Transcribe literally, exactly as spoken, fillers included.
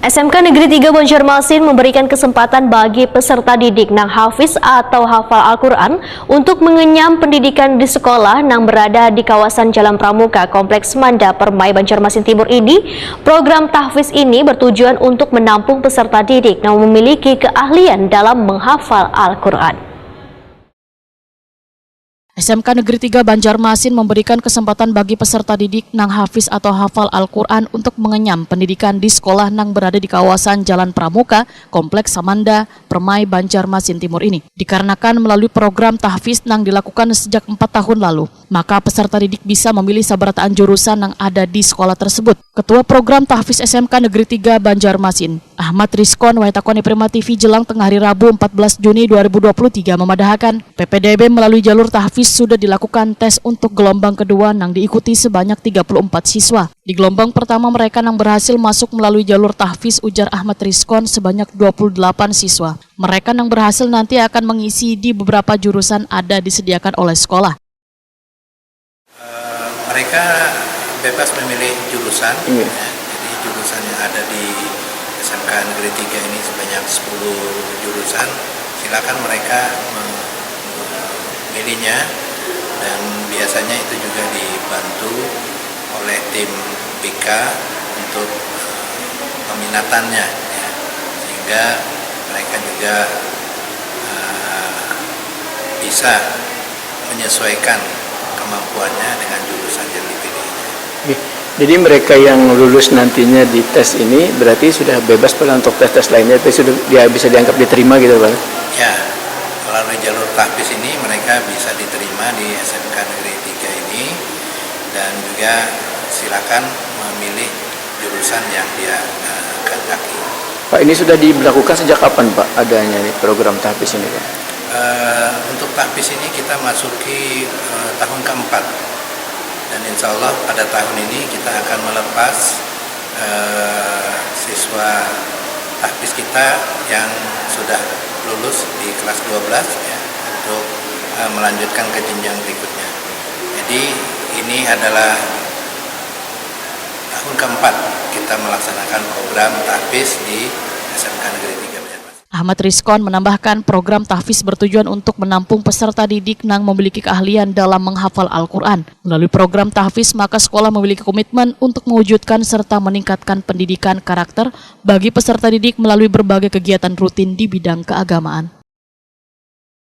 S M K Negeri tiga Banjarmasin memberikan kesempatan bagi peserta didik nang hafiz atau hafal Al-Quran untuk mengenyam pendidikan di sekolah nang berada di kawasan Jalan Pramuka, Kompleks Manda, Permai, Banjarmasin Timur ini. Program tahfiz ini bertujuan untuk menampung peserta didik nang memiliki keahlian dalam menghafal Al-Quran. S M K Negeri tiga Banjarmasin memberikan kesempatan bagi peserta didik nang hafiz atau hafal Al-Quran untuk mengenyam pendidikan di sekolah nang berada di kawasan Jalan Pramuka, Kompleks Samanda, Permai, Banjarmasin Timur ini. Dikarenakan melalui program tahfiz nang dilakukan sejak empat tahun lalu, maka peserta didik bisa memilih sabarataan jurusan nang ada di sekolah tersebut. Ketua Program Tahfiz S M K Negeri tiga Banjarmasin, Ahmad Rizkon, wayah takoni Prima T V jelang tengah hari Rabu empat belas Juni dua ribu dua puluh tiga memadahakan, P P D B melalui jalur tahfiz sudah dilakukan tes untuk gelombang kedua nang diikuti sebanyak tiga puluh empat siswa. Di gelombang pertama, mereka nang berhasil masuk melalui jalur tahfiz, ujar Ahmad Rizkon, sebanyak dua puluh delapan siswa. Mereka nang berhasil nanti akan mengisi di beberapa jurusan ada disediakan oleh sekolah. Eh, mereka bebas memilih jurusan. Iya. Ya, jadi jurusan yang ada di S M K Negeri tiga ini sebanyak sepuluh jurusan. Silakan mereka memilihnya, dan biasanya itu juga dibantu oleh tim B K untuk, eh, peminatannya, ya. Sehingga mereka juga, eh, bisa menyesuaikan kemampuannya dengan jurusan yang dipilihnya. Jadi mereka yang lulus nantinya di tes ini berarti sudah bebas, Pak, untuk tes-tes lainnya, tapi sudah dia bisa dianggap diterima gitu, Pak? Ya, melalui jalur tahfiz ini mereka bisa diterima di S M K Negeri tiga ini, dan juga silakan memilih jurusan yang dia, eh, kehendaki. Pak, ini sudah diberlakukan sejak kapan, Pak, adanya ini program tahfiz ini, Pak? Eh, untuk tahfiz ini kita masuki, eh, tahun keempat, dan insya Allah pada tahun ini kita akan melepas, eh, siswa tahfiz kita yang sudah lulus di kelas dua belas, ya, untuk, eh, melanjutkan ke jenjang berikutnya. Jadi ini adalah tahun keempat kita melaksanakan program tahfiz di S M K Negeri tiga Banjarmasin. Ahmad Rizkon menambahkan, program tahfiz bertujuan untuk menampung peserta didik nang memiliki keahlian dalam menghafal Al-Quran. Melalui program tahfiz, maka sekolah memiliki komitmen untuk mewujudkan serta meningkatkan pendidikan karakter bagi peserta didik melalui berbagai kegiatan rutin di bidang keagamaan.